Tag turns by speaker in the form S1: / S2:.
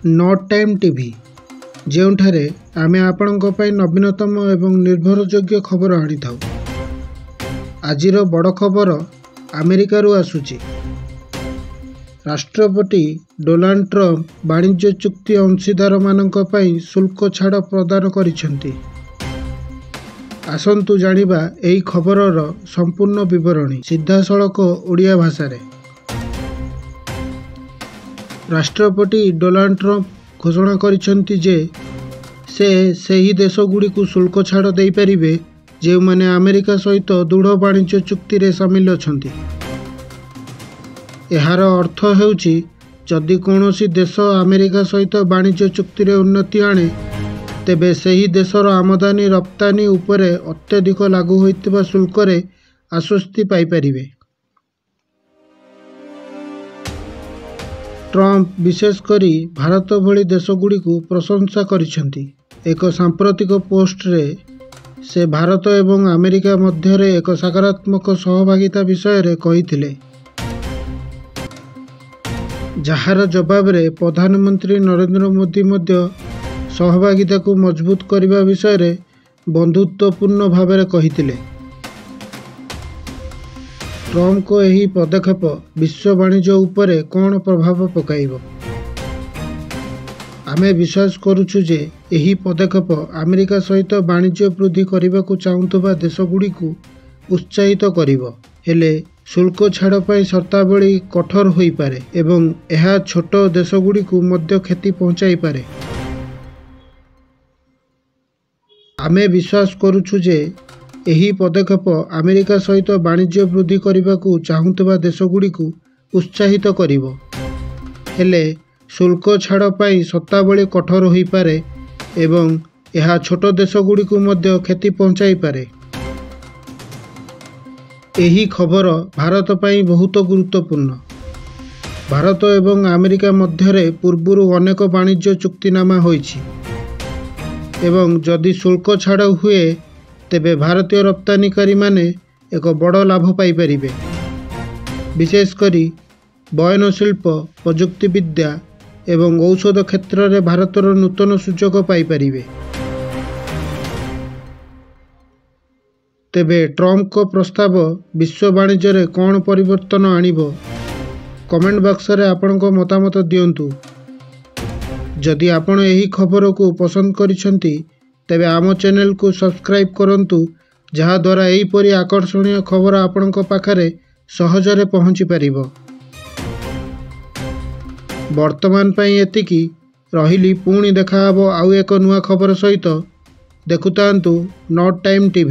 S1: Not time TV, ଯେଉଁଠାରେ ଆମେ ଆପଣଙ୍କ ପାଇଁ ନବୀନତମ ଏବଂ ନିର୍ଭରଯୋଗ୍ୟ ଖବର ଆଣିଥାଉ। ଆଜିର ବଡ଼ ଖବର ଆମେରିକାରୁ ଆସୁଛି। ରାଷ୍ଟ୍ରପତି ଡୋନାଲ୍ଡ ଟ୍ରମ୍ପ ବାଣିଜ୍ୟ ଚୁକ୍ତି ଅଂଶୀଦାରମାନଙ୍କ ପାଇଁ ଶୁଳ୍କ ଛାଡ଼ ପ୍ରଦାନ କରିଛନ୍ତି। ଆସନ୍ତୁ ଜାଣିବା ଏହି ଖବରର ସମ୍ପୂର୍ଣ୍ଣ ବିବରଣୀ ସିଧାସଳଖ ଓଡ଼ିଆ ଭାଷାରେ। ରାଷ୍ଟ୍ରପତି ଡୋନାଲ୍ଡ ଟ୍ରମ୍ପ ଘୋଷଣା କରିଛନ୍ତି ଯେ ସେ ସେହି ଦେଶଗୁଡ଼ିକୁ ଶୁଳ୍କ ଛାଡ଼ ଦେଇପାରିବେ ଯେଉଁମାନେ ଆମେରିକା ସହିତ ଦୃଢ଼ ବାଣିଜ୍ୟ ଚୁକ୍ତିରେ ସାମିଲ ଅଛନ୍ତି। ଏହାର ଅର୍ଥ ହେଉଛି ଯଦି କୌଣସି ଦେଶ ଆମେରିକା ସହିତ ବାଣିଜ୍ୟ ଚୁକ୍ତିରେ ଉନ୍ନତି ଆଣେ, ତେବେ ସେହି ଦେଶର ଆମଦାନୀ ରପ୍ତାନି ଉପରେ ଅତ୍ୟଧିକ ଲାଗୁ ହୋଇଥିବା ଶୁଳ୍କରେ ଆଶ୍ୱସ୍ତି ପାଇପାରିବେ। ଟ୍ରମ୍ପ ବିଶେଷ କରି ଭାରତ ଭଳି ଦେଶଗୁଡ଼ିକୁ ପ୍ରଶଂସା କରିଛନ୍ତି। ଏକ ସାମ୍ପ୍ରତିକ ପୋଷ୍ଟରେ ସେ ଭାରତ ଏବଂ ଆମେରିକା ମଧ୍ୟରେ ଏକ ସକାରାତ୍ମକ ସହଭାଗିତା ବିଷୟରେ କହିଥିଲେ, ଯାହାର ଜବାବରେ ପ୍ରଧାନମନ୍ତ୍ରୀ ନରେନ୍ଦ୍ର ମୋଦି ମଧ୍ୟ ସହଭାଗିତାକୁ ମଜବୁତ କରିବା ବିଷୟରେ ବନ୍ଧୁତ୍ୱପୂର୍ଣ୍ଣ ଭାବରେ କହିଥିଲେ। ଟ୍ରମ୍ପଙ୍କ ଏହି ପଦକ୍ଷେପ ବିଶ୍ୱ ବାଣିଜ୍ୟ ଉପରେ କ'ଣ ପ୍ରଭାବ ପକାଇବ? ଆମେ ବିଶ୍ୱାସ କରୁଛୁ ଯେ ଏହି ପଦକ୍ଷେପ ଆମେରିକା ସହିତ ବାଣିଜ୍ୟ ବୃଦ୍ଧି କରିବାକୁ ଚାହୁଁଥିବା ଦେଶଗୁଡ଼ିକୁ ଉତ୍ସାହିତ କରିବ। ହେଲେ ଶୁଳ୍କ ଛାଡ଼ ପାଇଁ ସର୍ତ୍ତାବଳୀ କଠୋର ହୋଇପାରେ ଏବଂ ଏହା ଛୋଟ ଦେଶଗୁଡ଼ିକୁ ମଧ୍ୟ କ୍ଷତି ପହଞ୍ଚାଇପାରେ। ଆମେ ବିଶ୍ୱାସ କରୁଛୁ ଯେ ଏହି ପଦକ୍ଷେପ ଆମେରିକା ସହିତ ବାଣିଜ୍ୟ ବୃଦ୍ଧି କରିବାକୁ ଚାହୁଁଥିବା ଦେଶଗୁଡ଼ିକୁ ଉତ୍ସାହିତ କରିବ। ହେଲେ ଶୁଳ୍କ ଛାଡ଼ ପାଇଁ ସର୍ତ୍ତାବଳୀ କଠୋର ହୋଇପାରେ ଏବଂ ଏହା ଛୋଟ ଦେଶଗୁଡ଼ିକୁ ମଧ୍ୟ କ୍ଷତି ପହଞ୍ଚାଇପାରେ। ଏହି ଖବର ଭାରତ ପାଇଁ ବହୁତ ଗୁରୁତ୍ୱପୂର୍ଣ୍ଣ। ଭାରତ ଏବଂ ଆମେରିକା ମଧ୍ୟରେ ପୂର୍ବରୁ ଅନେକ ବାଣିଜ୍ୟ ଚୁକ୍ତିନାମା ହୋଇଛି ଏବଂ ଯଦି ଶୁଳ୍କ ଛାଡ଼ ହୁଏ ତେବେ ଭାରତୀୟ ରପ୍ତାନିକାରୀମାନେ ଏକ ବଡ଼ ଲାଭ ପାଇପାରିବେ। ବିଶେଷ କରି ବୟନଶିଳ୍ପ, ପ୍ରଯୁକ୍ତିବିଦ୍ୟା ଏବଂ ଔଷଧ କ୍ଷେତ୍ରରେ ଭାରତର ନୂତନ ସୁଯୋଗ ପାଇପାରିବେ। ତେବେ ଟ୍ରମ୍ପଙ୍କ ପ୍ରସ୍ତାବ ବିଶ୍ୱ ବାଣିଜ୍ୟରେ କ'ଣ ପରିବର୍ତ୍ତନ ଆଣିବ? କମେଣ୍ଟ ବକ୍ସରେ ଆପଣଙ୍କ ମତାମତ ଦିଅନ୍ତୁ। ଯଦି ଆପଣ ଏହି ଖବରକୁ ପସନ୍ଦ କରିଛନ୍ତି ତେବେ ଆମ ଚ୍ୟାନେଲକୁ ସବସ୍କ୍ରାଇବ୍ କରନ୍ତୁ, ଯାହାଦ୍ୱାରା ଏହିପରି ଆକର୍ଷଣୀୟ ଖବର ଆପଣଙ୍କ ପାଖରେ ସହଜରେ ପହଞ୍ଚିପାରିବ। ବର୍ତ୍ତମାନ ପାଇଁ ଏତିକି ରହିଲି, ପୁଣି ଦେଖାହେବ ଆଉ ଏକ ନୂଆ ଖବର ସହିତ। ଦେଖୁଥାନ୍ତୁ not time TV.